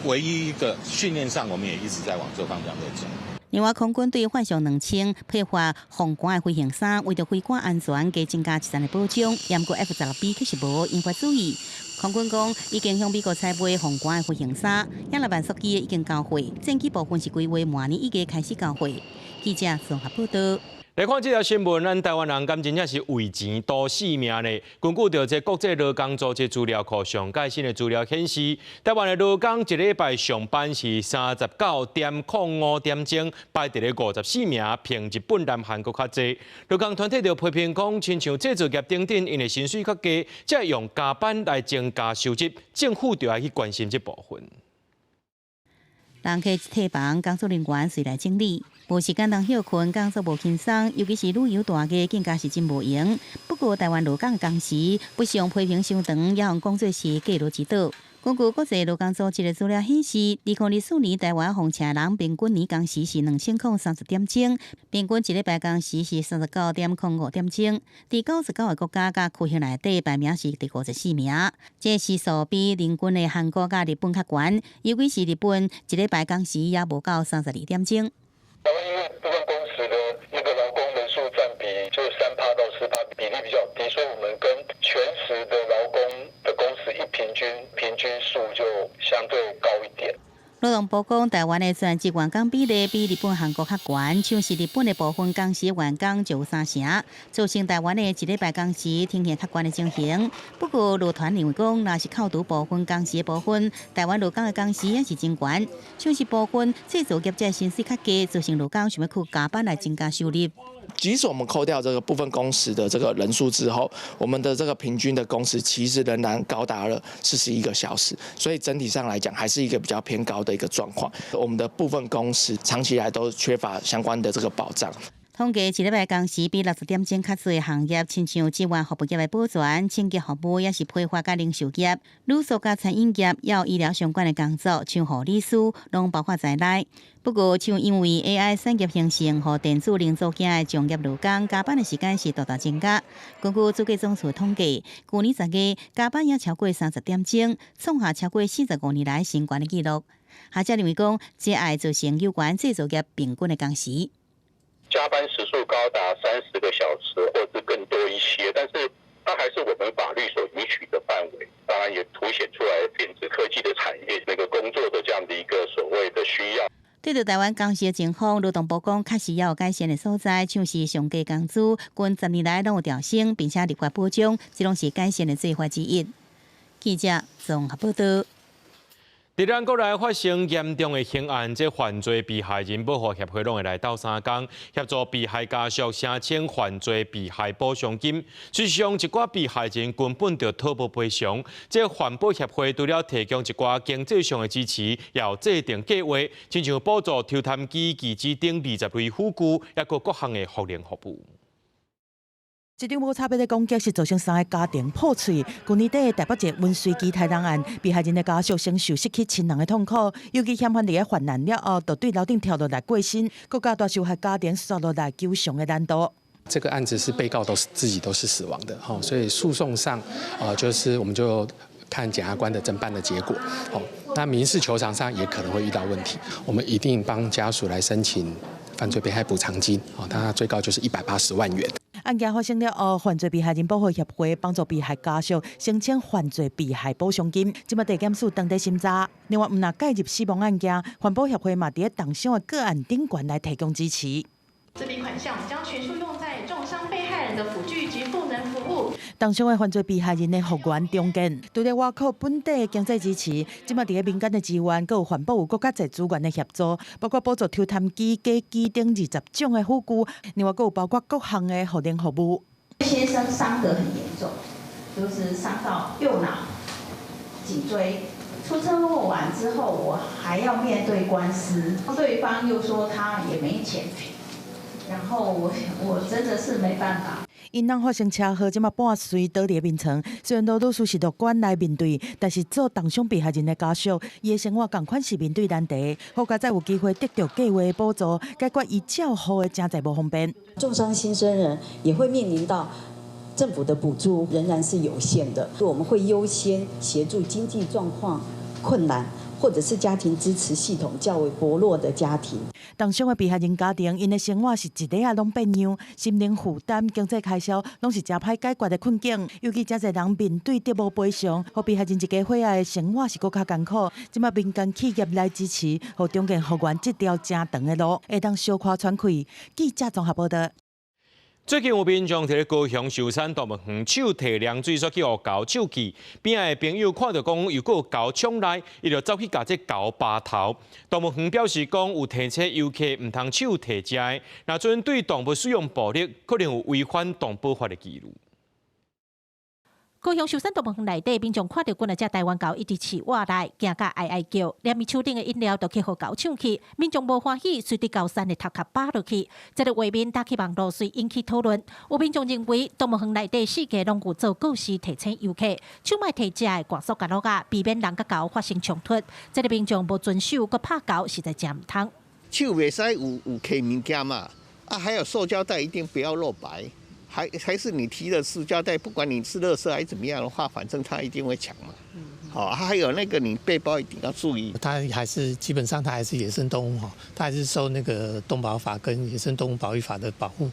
唯一一個訓練上，我們也一直在往這方向在走。另外，空軍對幻象2000配發防寒的飛行衫，為著飛官安全，加增加一層的保障。毋過 F-16B 卻是無引發注意。空軍講已經向美國採買防寒的飛行衫，也六萬速機已經交貨，戰機部分是規劃明年1月開始交貨。記者綜合報導。來看這條新聞，咱台灣人敢真正是為錢賭性命呢？根據著這國際勞工組織資料庫上蓋新的資料顯示，台灣的勞工一禮拜上班是39.05點鐘，排佇咧54名，比日本、南韓閣較濟。勞工團體就批評講，親像製造業等等，𪜶的薪水較低，才會用加班來增加收入，政府就愛去關心這部分。人客一退房，工作人員隨來整理。無時間通歇睏，工作無輕鬆，尤其是旅遊大假，更加是真無閒。不過，台灣勞工工時不像批評傷長，也予講做是過勞之島。根據國際勞工組織的資料顯示，2024年台灣奉車人平均年工時是2030點鐘，平均一禮拜工時是39.05點鐘。佇99個國家佮區域內底排名是第54名，這時數比鄰近的韓國佮日本較懸，尤其是日本一禮拜工時也無到32點鐘。台灣因為部分工時的那個勞工人數佔比就3%到4%，比例比較低，所以我們跟全時的勞工的工時一平均，平均數就相對高一點。勞動部講，台灣的全職員工比例比日本、韓國較懸，像是日本的部分工時員工就有三成，造成台灣的一禮拜工時呈現較懸的情形。不過，勞團認為講，若是扣除部分工時的部分，台灣勞工的工時也是真懸，像是部分製造業者薪水較低，造成勞工想欲靠加班來增加收入。即使我們扣掉這個部分工時的這個人數之後，我們的這個平均的工時其實仍然高達了41個小時，所以整體上來講還是一個比較偏高的一個狀況。我們的部分工時長期來都缺乏相關的這個保障。統計一禮拜工時比60點鐘較濟的行業，親像職員服務業的保全、清潔服務，抑是批發佮零售業、旅宿佮餐飲業，抑有醫療相關的工作，像護理師，攏包括在內。不過，像因為 AI 產業興盛，予電子零組件的從業勞工加班的時間是大大增加。根據主計總處統計，舊年10月加班也超過30點鐘，創下超過45年來新懸的紀錄。學者認為講，這會造成有關製造業平均的工時。加班時數高達30個小時，或者更多一些，但是它還是我們法律所允許的範圍。當然，也凸顯出來電子科技的產業那個工作的這樣的一個所謂的需要。對著台灣工時的情況，勞動部講確實猶有改善的所在，像是上低工資近10年來攏有調升，並且立法保障，這攏是改善的做法之一。記者綜合報道。佇咱國內發生嚴重的刑案，這犯罪被害人保護協會攏會來鬥相共，協助被害家屬申請犯罪被害補償金。事實上，一寡被害人根本就討無賠償。這環保協會除了提供一寡經濟上的支持，也有制定計劃，親像補助抽痰機、義肢等20類輔具，抑閣各項的福利服務。這場無差別的攻擊是造成三个家庭破碎。去年底台北一个溫水機殺人案，被害人的家屬承受失去親人的痛苦，尤其嫌犯佇咧犯案了後，就對樓頂跳落來過身，閣加大受害家庭煞落來求償的難度。這個案子是被告都是自己都是死亡的，所以訴訟上，就是我們就看檢察官的偵辦的結果，那民事求償上也可能會遇到問題，我們一定幫家屬來申請犯罪被害補償金，它最高就是180萬元。案件發生了後，犯罪被害人保護協會幫助被害家屬申請犯罪被害補償金，這馬地檢署正佇審查。另外，毋但介入死亡案件，環保協會嘛佇咧重傷的個案頂懸來提供支持。這筆款項將全數用在重傷被害人的輔具及賦能服務。重傷的犯罪被害人的復原重建，除了倚靠本地的經濟支持，這馬佇咧民間的資源，閣有環保有閣較濟資源的協助，包括補助抽痰機、假肢等20種的輔具，另外閣有包括各項的護靈服務。先生傷得很嚴重，就是傷到右腦、頸椎。出車禍完之後，我還要面對官司，對方又說他也沒錢賠。然後我真的是沒辦法。𪜶翁發生車禍，這馬半隨倒佇眠床。雖然羅女士是樂觀來面對，但是做重傷被害人的家屬，伊的生活仝款是面對難題。好佳哉有機會得著計畫補助，解決伊照顧的誠濟無方便。重傷新生人也會面臨到政府的補助仍然是有限的，我們會優先協助經濟狀況困難或者是家庭支持系統較為薄弱的家庭。重傷的被害人家庭，𪜶的生活是一日仔攏變樣，心靈負擔、經濟開銷，攏是誠歹解決的困境。尤其誠濟人面對得無賠償，予被害人一家伙仔的生活是閣較艱苦。這馬民間企業來支持，予重建復原這條誠長的路，會當小可喘氣。記者綜合報導。最近有民眾佇咧高雄壽山動物園手提涼水煞去予猴搶去，邊仔的朋友看著講又閣有猴衝來，伊就走去共這猴拔頭。動物園表示講有提醒遊客毋通手提食的，若準對動物使用暴力，可能有違反動保法的記錄。高雄壽山動物園內底，民眾看著幾若隻台灣猴一直飼活來，驚甲哀哀叫，連伊手頂的飲料都去予猴搶去，民眾無歡喜，隨佇猴山的頭殼拔落去。這个畫面打去網路，隨引起討論。有民眾認為，動物園內底四界攏有做告示提醒遊客，手莫提食的趕速共落仔，避免人佮猴發生衝突。這个民眾無遵守，閣拍猴，實在誠毋通。手袂使有提物件嘛，啊，還有塑膠袋一定不要露白。還是你提的塑膠袋，不管你是垃圾還是怎麼樣的話，反正他一定會搶嘛。好，還有那個你背包一定要注意。它還是基本上它還是野生動物哈，它還是受那個動保法跟野生動物保育法的保護。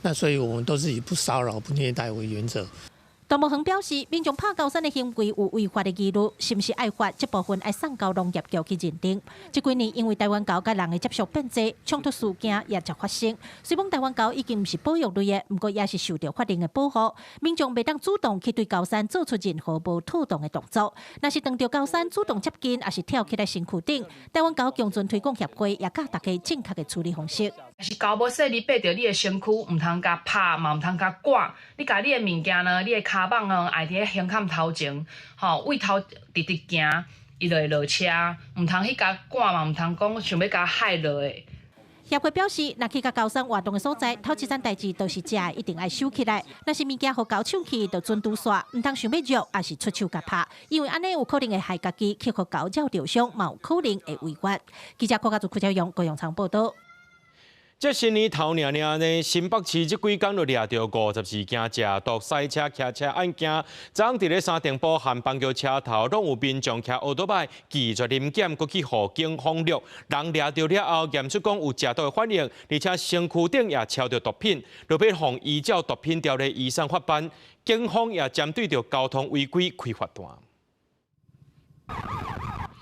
那所以我們都是以不騷擾、不虐待為原則。動物園表示，民眾拍猴山的行為有違法的疑慮，是毋是愛罰？這部分愛送交農業局去認定。這幾年因為台灣猴佮人的接觸變濟，衝突事件也常發生。雖講台灣猴已經毋是保育類的，毋過也是受著法令的保護。民眾袂當主動去對猴山做出任何無妥當的動作。若是當著猴山主動接近，抑是跳起來身軀頂，台灣猴共存推廣協會也教大家正確的處理方式。若是猴無細膩爬著你的身軀，毋通共拍，嘛毋通共趕。你共你的物件呢，你的跤蠓呢，愛佇咧胸坎頭前，吼，位頭直直行，伊就會落車。毋通去共趕嘛，毋通講想欲共害落的。協會表示，若去共猴山活動的所在，頭一件代誌就是食的一定愛收起來。若是物件予猴搶去，就準拄煞，毋通想欲虐，抑是出手共拍，因為按呢有可能會害家己去予猴咬著傷，嘛有可能會違法。記者郭家祖、柯家勇、高永昌報導。這新年頭爾爾呢，新北市這幾工就掠著54件食毒賽車、騎車案件。昨昏佇咧三重埔和板橋車頭，攏有民眾騎歐多擺拒絕臨檢，閣去予警方掠。人掠著了後，驗出講有食毒的反應，而且身軀頂也撨著毒品，就欲予依照毒品條例移送法辦。警方也針對著交通違規開罰單。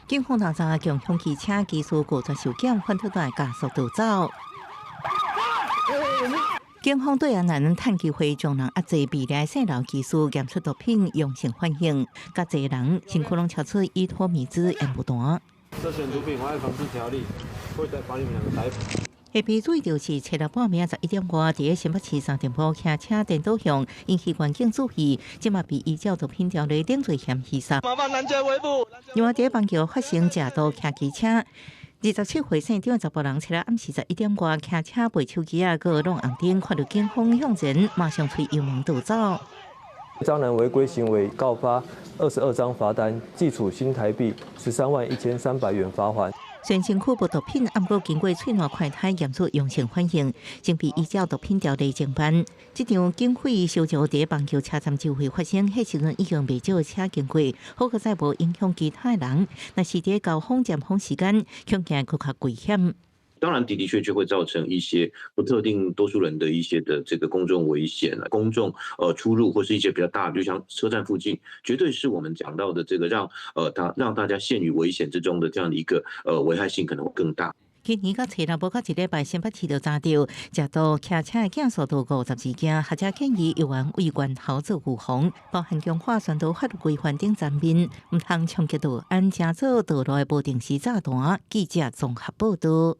警方調查共享機車技術拒絕受檢，反倒來加速逃走。警方對安南趁機會將人壓制被掠細路技術驗出毒品陽性反應，佮濟人身軀攏超出依托咪酯煙霧彈。涉嫌毒品危害防治條例，會再把你們兩個逮捕。下被注意到是七日半暝11點外，佇新北市三重埔騎車顛倒向，引起員警注意，這馬被依照毒品條例定罪嫌疑殺。麻煩攔截圍捕。另外，佇板橋發生食毒騎機車，27歲姓張的查埔人，七日暗時11點外騎車背手機仔，閣攏紅燈，看著警方向前，馬上催油門逃走。張男違規行為告發22張罰單，計處新台幣131,300元罰鍰。雖然身軀無毒品，毋過經過喙瀾快篩驗出陽性反應，正被依照毒品條例偵辦。這場警匪相撞佇板橋車站周圍發生，彼時陣已經袂少車經過，好佳哉無影響其他人。若是佇高峰尖峰時間，恐驚閣較危險。當然的的確確會造成一些不特定多數人的一些的這個公眾危險，公眾出入或是一些比較大，就像車站附近，絕對是我們講到的這個讓他讓大家陷於危險之中的這樣的一個危害性可能會更大。今年到初六無夠一禮拜，新北市就查著食毒騎車的競速度52件，學者建議猶原為源頭做預防，包含強化宣導法律規範等層面，毋通衝擊道安，成做道路的無定時炸彈。記者綜合報導。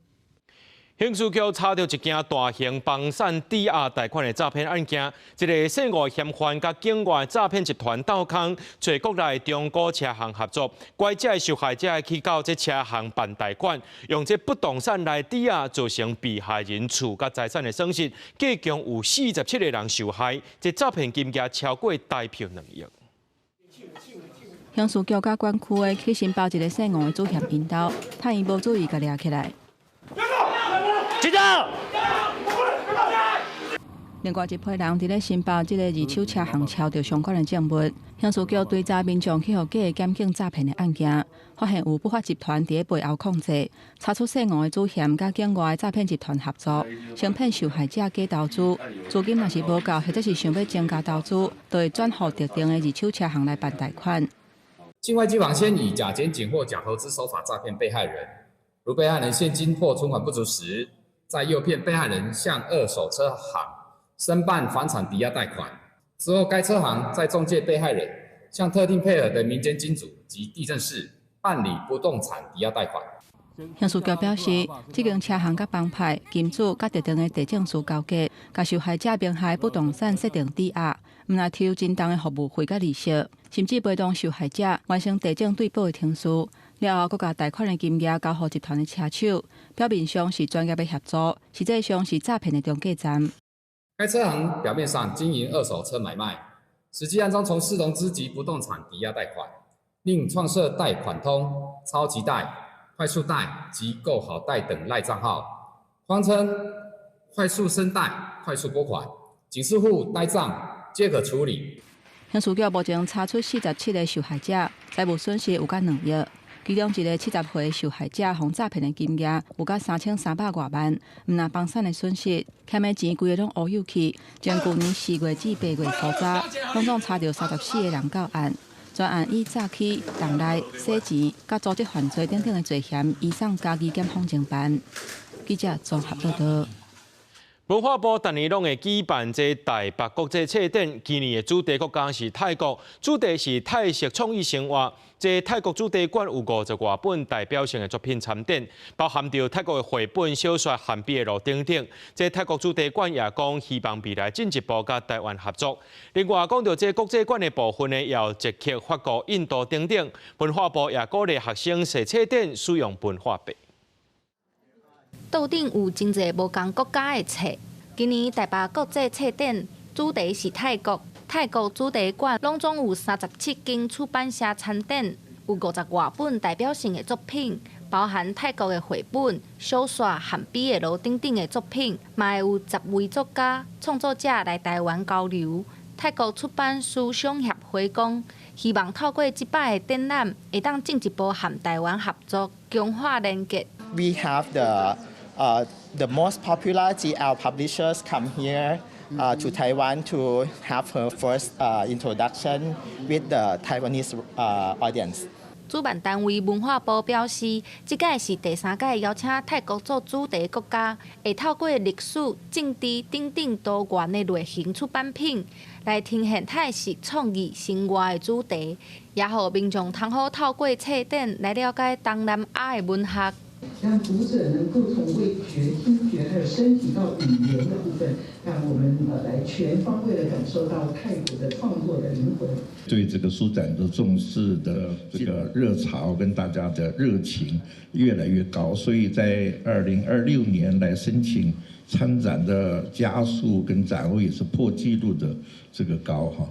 刑事局查著一件大型房產抵押貸款的詐騙案件，一个姓吳嫌犯佮境外詐騙集團鬥空，揣國內中古車行合作，拐這受害者去到這車行辦貸款，用這不動產來抵押，造成被害人厝佮財產的損失，計共有47個人受害，這詐騙金額超過台票2億。刑事局佮管區的去新北一个姓吳的主嫌𪜶兜，趁伊無注意，共掠起來。警長！另外一批人佇咧新北這个二手車行抄著相關的證物，刑事局追查民眾去予假的檢警詐騙的案件，發現有不法集團佇咧背後控制，查出姓吳的主嫌佮境外詐騙集團合作，先騙受害者假投資，資金若是無夠，或者是想欲增加投資，就會轉予特定的二手車行來辦貸款。境外機房先以假檢警或假投資手法詐騙被害人，如被害人現金或存款不足時，再誘騙被害人向二手車行申辦房產抵押貸款，之後該車行再中介被害人向特定配合的民間金主及地政士辦理不動產抵押貸款。刑事局表示，這間車行佮幫派、金主佮特定的地政士勾結，共受害者名下不動產設定抵押，毋但抽真重的服務費佮利息，甚至陪同受害者完成地政對保的程序。了後，閣共貸款的金額交予集團的車手，表面上是專業的協助，實際上是詐騙的中繼站。該車行表面上經營二手車買賣，實際暗中從事融資及不動產抵押貸款，另創設貸款通、超級貸、快速貸及購好貸等賴帳號，謊稱快速申貸、快速撥款，警示戶呆帳皆可處理。刑事局目前查出47個受害者，財務損失有甲2億。其中一個70歲受害者，予詐騙的金額有甲3300外萬，毋但房產的損失，欠的錢規个攏烏有去。從舊年4月至8月初查，總共查著34個人到案，全案以詐欺、動內、洗錢、佮組織犯罪等等的罪嫌，移送嘉義檢方偵辦。記者綜合報導。文化部逐年攏會舉辦這台北國際冊展，今年的主題國家是泰國，主題是泰式創意生活。這泰國主題館有50外本代表性的作品參展，包含著泰國的繪本、小說、韓幣的路等等。這泰國主題館也講希望未來進一步佮台灣合作。另外講著這國際館的部分呢，也有捷克、法國、印度等等。文化部也鼓勵學生踅冊展使用文化幣。桌頂有真濟無仝國家的冊。今年台北國際冊展主題是泰國，泰國主題館攏總有37間出版社參展，有50外本代表性的作品，包含泰國的繪本、小說、韓幣的路等等的作品，嘛會有10位作家、創作者來台灣交流。泰國出版書商協會講，希望透過這擺的展覽，會當進一步和台灣合作，強化連結。 We have the most popular GL publishers come here to Taiwan to have her first introduction with the Taiwanese audience. 主辦單位文化部表示，這屆是第三屆邀請泰國做主題國家，會透過歷史、政治等等多元的類型出版品，來呈現泰式創意生活的主題，也予民眾通好透過冊展來了解東南亞的文學。讓讀者能夠從味覺、聽覺，還有身體到語言的部分，讓我們來全方位的感受到泰國的創作的靈魂。對這個書展的重視的這個熱潮跟大家的熱情越來越高，所以在2026年來申請參展的家數跟展位也是破紀錄的這個高哈。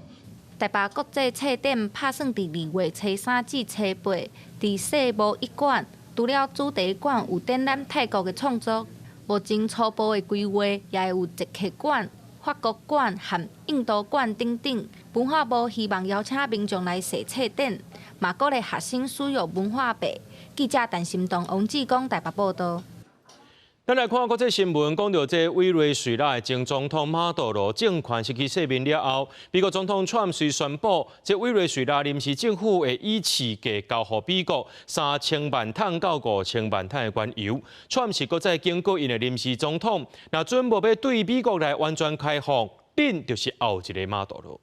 台北國際冊展拍算佇2月初3至初8，佇世貿一館。除了主題館有展覽泰國的創作，目前初步的規劃也會有捷克館、法國館和印度館等等。文化部希望邀請民眾來踅冊展，嘛鼓勵學生使用文化幣。記者陳心東、王志剛台北報道。咱來看國際新聞，講到這委內瑞拉的前總統馬杜羅政權失去性命了後，美國總統川普宣布，這委內瑞拉臨時政府會以市價交予美國3000萬桶到5000萬桶的原油。川普是閣再警告𪜶的臨時總統，若準無欲對美國來完全開放，恁就是後一個馬杜羅。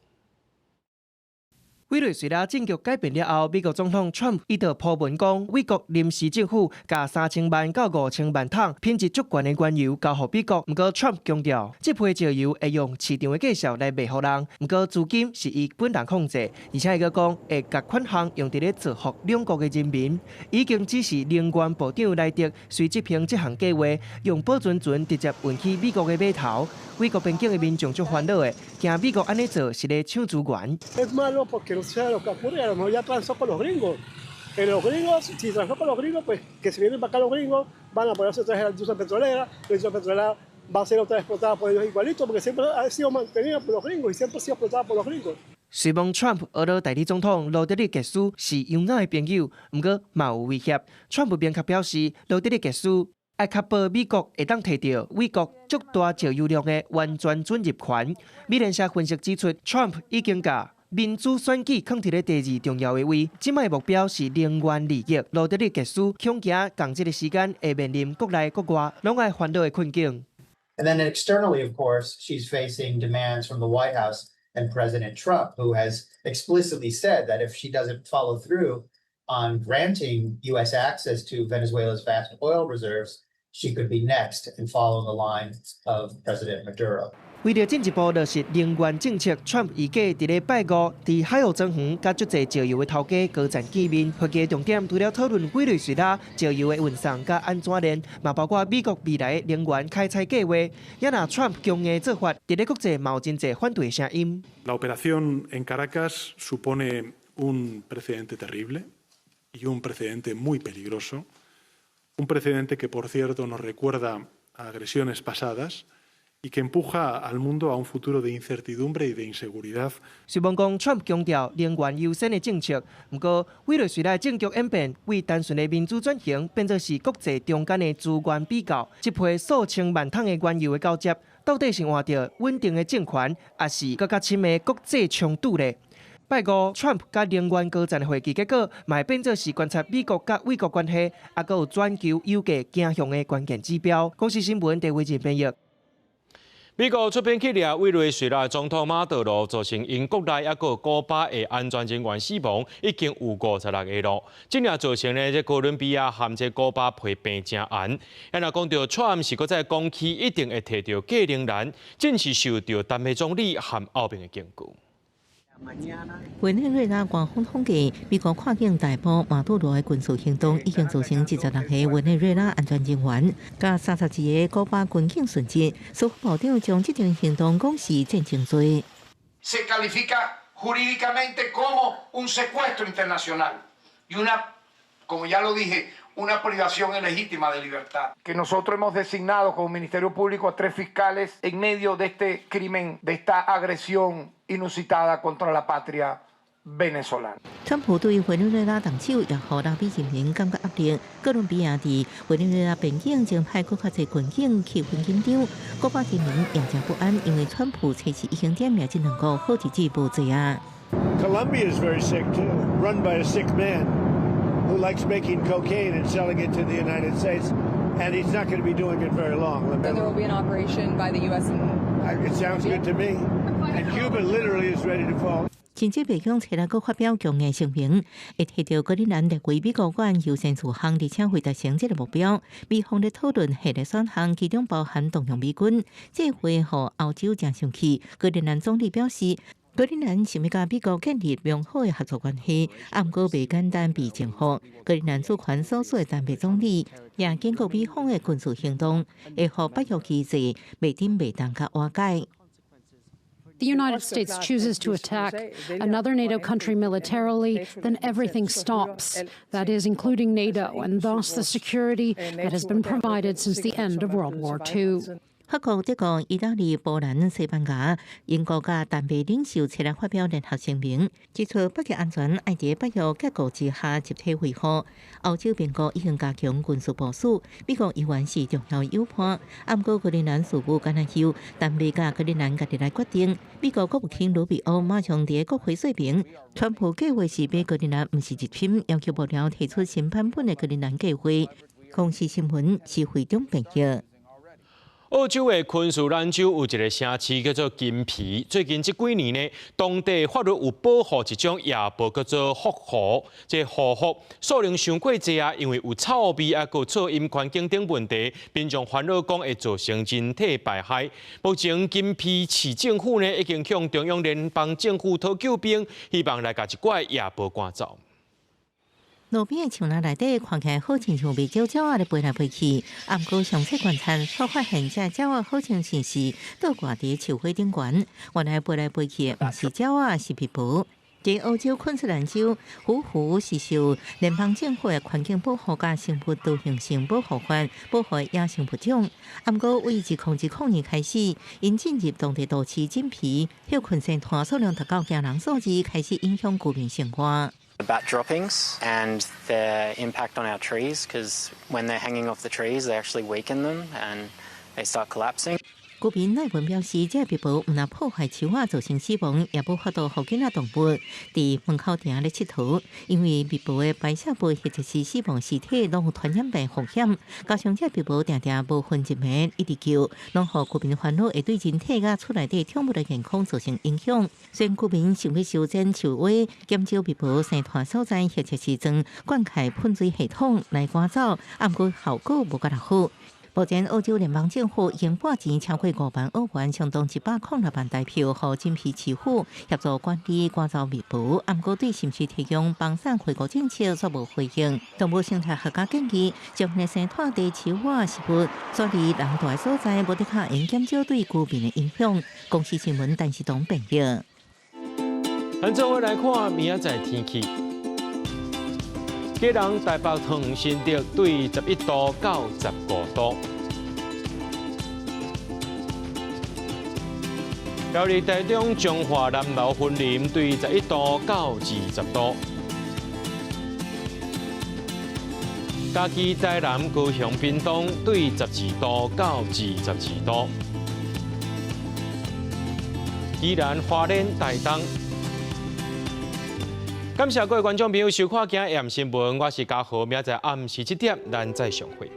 委內瑞拉政局改變了後，美國總統川普伊就鋪文講，美國臨時政府共3000萬到5000萬桶品質足懸的原油交予美國。毋過川普強調，這批石油會用市場的價數來賣予人，毋過資金是伊本人控制，而且伊閣講會共款項用佇咧造福兩國的人民。已經指示能源部長萊德隨執行這項計劃，用保存船直接運去美國的碼頭。美國邊境的民眾足煩惱的，驚美國按呢做是咧搶資源。 Sea lo que ocurre, a lo mejor ya transó con los gringos. Pero los gringos, si transó con los gringos, pues que se vienen para acá los gringos, van a poderse traer a la industria petrolera, la industria petrolera va a ser otra vez explotada por ellos igualito, porque siempre ha sido mantenida por los gringos y siempre ha sido explotada por los gringos. 雖罔川普呵咾代理總統羅德里格斯是永遠的朋友，毋過嘛有威脅。川普明確表示，羅德里格斯愛確保美國會當提著美國足大石油量的完全准入權。美聯社分析指出，川普已經共民主選舉囥佇咧第二重要的位，這擺目標是能源利益。羅德里格斯恐驚仝這个時間會面臨國內國外攏愛煩惱的困境。 And then externally, of course, she's facing demands from the White House and President Trump, who has explicitly said that if she doesn't follow through on granting U.S. access to Venezuela's vast oil reserves, she could be next and follow the line of President Maduro. 為著進一步落實能源政策，川普預計佇咧拜五佇海湖莊園佮足濟石油的頭家高層見面。會議重點除了討論委內瑞拉石油的運送佮按怎練，嘛包括美國未來的能源開採計劃。也若川普強硬做法，佇咧國際嘛有真濟反對聲音。 La operación en Caracas supone un precedente terrible y un precedente muy peligroso, un precedente que, por cierto, nos recuerda a agresiones pasadas y que empuja al mundo a un futuro de incertidumbre y de inseguridad。雖罔講川普強調能源優先的政策，毋過委內瑞拉政局演變，為單純的民主轉型變做是國際中間的資源比較。這批數千萬桶的原油的交接，到底是換著穩定的政權，抑是閣較深的國際衝突咧？拜五，川普佮能源高層的會議結果，嘛會變做是觀察美國佮委國關係，抑閣有全球油價走向的關鍵指標。公視新聞鄭偉仁編譯。美國出兵去掠委內瑞拉總統馬杜羅，造成𪜶國內抑閣古巴的安全人員死亡，已經有56個咯。這也造成呢，這哥倫比亞和這古巴批評誠嚴。啊，若講著川普是閣再講起，一定會提著格陵蘭，真是受著丹麥總理和歐盟的警告。委內瑞拉官方統計，美國跨境逮捕馬杜羅的軍事行動已經造成26個委內瑞拉安全人員，佮31個古巴軍警殉職。司法部長將這場行動講是戰爭罪。 Se califica jurídicamente como un secuestro internacional y una, como ya lo dije, una privación ilegítima de libertad. Que nosotros hemos designado como Ministerio Público a tres fiscales en medio de este crimen, de esta agresión inusitada contra la patria venezolana。川普對委內瑞拉動手，也予拉美人民感覺壓力。哥倫比亞佇委內瑞拉邊境正派閣較濟軍警，氣氛緊張。古巴人民也誠不安，因為川普測試已經點名這兩國好日子無濟啊。 Colombia is very sick too, run by a sick man. who likes making cocaine and selling it to the United States, and he's not going to be doing it very long. So there will be an operation by the U.S. And It sounds good to me. And Cuba literally is ready to fall. 甚至白宮揣來閣發表強硬聲明，會提著格陵蘭列為美國國安優先事項，而且會達成這个目標。美方咧討論核的選項，其中包含動用美軍，這會予歐洲誠生氣。格陵蘭總理表示，格陵蘭想欲佮美國建立良好的合作關係，毋過袂簡單被征服。格陵蘭主權所屬的丹麥總理也警告美方的軍事行動會予北約機制袂頂袂當共瓦解。 The United States chooses to attack another NATO country militarily, then everything stops. That is, including NATO, and thus the security that has been provided since the end of World War II. 法國、德國、意大利、波蘭、西班牙、英國佮丹麥領袖齊來發表聯合聲明，指出北極安全愛佇北約結構之下集體維護。歐洲盟國已經加強軍事部署，美國依然是重要友伴。毋過格陵蘭事務敢若由丹麥佮格陵蘭家己來決定。美國國務卿魯比歐馬上佇國會說明，川普計劃是買格陵蘭，毋是入侵，要求幕僚提出新版本的格陵蘭計劃。公視新聞是會長編譯。澳洲的昆士蘭州有一个城市叫做金皮，最近這幾年呢，當地法律有保護一種夜菢叫做福狐，這狐蝠數量傷過濟啊，因為有臭味啊，閣噪音環境等問題，民眾煩惱講會造成人體排害。目前金皮市政府呢，已經向中央聯邦政府討救兵，希望來共這寡夜菢趕走。路邊的樹林內底看起來好親像袂少鳥仔咧飛來飛去，毋過詳細觀察，卻發現這鳥仔好像是倒掛佇樹花頂懸。原來飛來飛去的毋是鳥仔，是蜜菢。佇澳洲昆士蘭州，狐蝠是受聯邦政府的環境保護佮生物多樣性保護法保護的野生物種。毋過，對2020年開始，𪜶進入當地都市金皮，歇睏生湠數量達到驚人數字，開始影響居民生活。 Bat droppings and their impact on our trees, because when they're hanging off the trees, they actually weaken them and they start collapsing. 居民賴文表示，這蜜菢毋但破壞樹仔，造成死亡，也無法度予囡仔動物佇門口埕咧𨑨迌，因為蜜菢的排泄物或者是死亡屍體攏有傳染病風險。加上這蜜菢定定無分晝暝一直叫，攏予居民煩惱，會對人體佮厝內底寵物的健康造成影響。雖然居民想欲修剪樹蛙，減少蜜菢生湠所在，或者是裝灌溉噴水系統來趕走，毋過效果無蓋好。目前，澳洲聯邦政府已經撥錢超過5萬澳元，相當106萬台票，予金皮市府協助管理趕走蜜菢。毋過對是毋是提供房產回購政策，卻無回應。動物生態學家建議，將那生湠地樹仔植物轉離人住的所在，無的較會減少對居民的影響。公視新聞，陳世東編譯。咱做伙來看明仔載天氣。基隆、台北、桃園、新竹對11度到15度。苗栗、台中、彰化、南投、雲林對11度到20度。嘉義、台南、高雄、屏東對12度到22度。宜蘭、花蓮、台東。感謝各位觀眾朋友收看今日 AM 新聞，我是嘉豪，明仔載暗時7點，咱再相會。